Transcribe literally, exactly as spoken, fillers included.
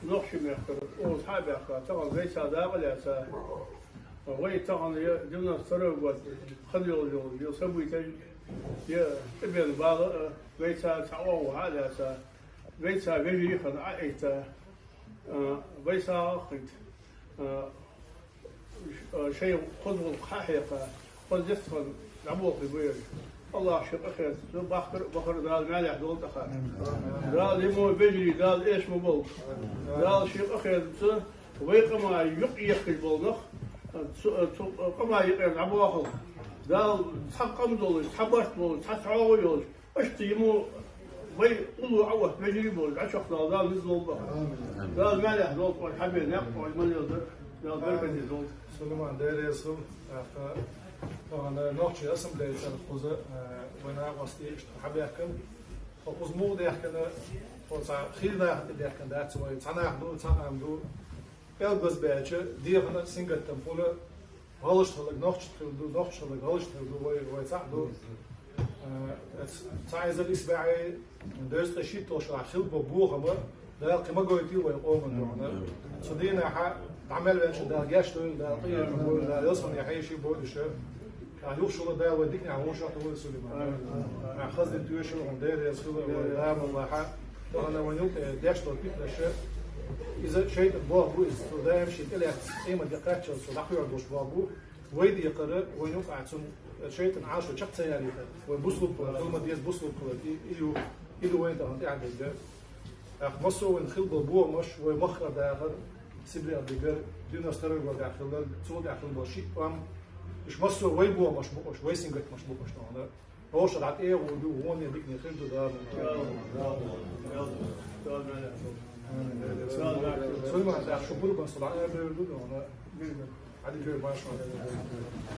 Нохчий мехкара укхаза хьа а баьхка, тахан вайца дакъа лаьца, вай тахан е девяносто второй год хинна йола, йола, йола событеш, е тӀабена бала а, вайца цхьа оагӀув хьа а лаьца, вайца вежарий хинна Ӏоайтта, а, вай сагӀа а хийтта, а, ш-, шоай хоза гӀулакх хьахьекха, хоза дестхана дӀаболхе ба ераш. АллахӀа ший къахетамца бахкар а бахар а Дала маьлехь долда тӀаккха. Дала е мо вежарий Дала эша ма болба. Дала ший къахетамца вай къаман юкъ ехкаш бола нах, цу, цу къаман юкъера дӀабоахалда. Дала цхьа къам долаш, цхьа барт болаш, цхьа чӀоагӀо йолаш, иштта е мо вай уллув Ӏоотта вежарий болаш, дӀачакхдала Дала низ лолба. Дала маьлехь долда оаш хьабена никъ, оаш мел еза, Дала беркате долда. Сулейман, Даьла раьза хилва, тӀаккха тахан нохчий ассамблеяца кхуза, э, вай накъостий иштта хьабаьхкаб. Тхо кхуза мугӀ даьхкина, тхо цхьа хийла наха тӀа даьхкина дац вай, цхьа нах ду, цхьа къам ду. Пӏелг гӀозбаьча, дехар а, сингаттам хул, гӀалашта хилар нохчашта хилар ду, нохчашта хилар гӀалашта хилар ду, вай, вай цхьаъ ду. Э, цхьа эзар ийс бӀаьи дезткъеи шийтталагӀча шера хилла бола бохам Дала кхы ма гойтийла вай къаман духьа. Цу дийнахьа дӀа мел ваьнначоа Дала гешт дойла, Дала къахетам бойла, Дала ялсамане хьайша а бойла уж. Ӏа юха шула Дала вай диканехьа вӀашагӀтохаргва, Сулейман. Ӏа хаза ди тоьшалла хьона, Даьла раьза хилва, вай да-маллахьа. Тахан вайна юкъе деш дола питнаш, из шайтӀан болх ба из, цо даим ший тӀалаьца къемат ди кхаччалца цо дӀакхоачаш болх ба. Вай декхар вайна юкъе цунна, шайтӀан Ӏалашо чакх ца ялийта, вай бусалба хилар, хила ма деза бусалба хилар, и, и ю, и ду вайна тахан тӀехьа дергдар. ТӀаккха массо а вайна хилла бола бохамаш, вай мехкара дахар, Сибре дигар, девяносто второй годахьа хиллар, цул тӀехьа хилла бола шиъ къам, уж массо а вай бохамаш ба уж, вай сингаттамаш ба уж тахан. Оаш дӀатӀехьа гӀо ду, вон дикане хир ду, да. Сулейман, тӀаккха шо пурбан со дӀа а бер ду, да. Ӏадика, машаллахӀ.